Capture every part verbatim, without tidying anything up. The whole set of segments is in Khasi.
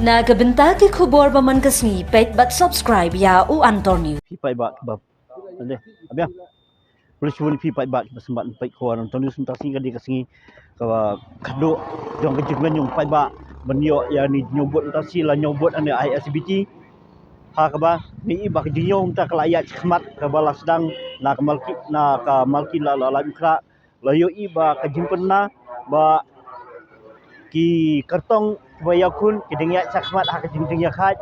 Na ka bynta ki khubor ba man ka sngi, peit bad subscribe ïa U Antor News. Phi paidbah kiba, ande, abiang. Phi paidbah kiba sngewbha peit khubor Antor News mynta ka sngi, ka dei ka sngi kaba khadduh jong ka jingmut jong u paidbah ban ïoh ïa kane ka jingbud mynta ka sngi, la jingbud na I S B T. Ha kaba ngi i ba ka jingïoh mynta ka la ïaid shakhmat, kaba la sdang na ka malki, na ka malki la, la, la, la ïohi ba ka jingpynna ba ki kyrtong kiba ïakhun ki dang ïaid shakhmat ha ka jingdang ïakhun,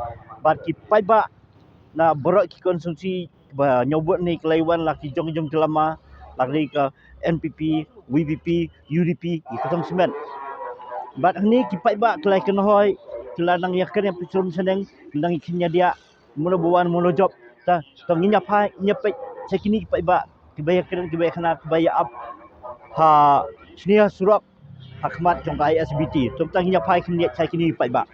bad ki paidbah na baroh ki konstituensi ba jingbud ne ki la wan, la ki jong jong ki lama, la ki ka N P P, V P P, U D P, ki kyrtong smen. Bad hangne ki paidbah ki la kynhoi, ki la nang ïakren ïa phi shnong shnong, ki la nang ïakren ïa dia, mano ba wan, mano jop. Ta, to ngin ïa phai, ngin ïa peit sha kine ki paidbah kiba ïakren, kiba ïakhun, kiba ïa ap ha shane ha surok ha khmat jong ka I S B T. To tang ngin ïa phai, ngin ïa shai kine ki paidbah.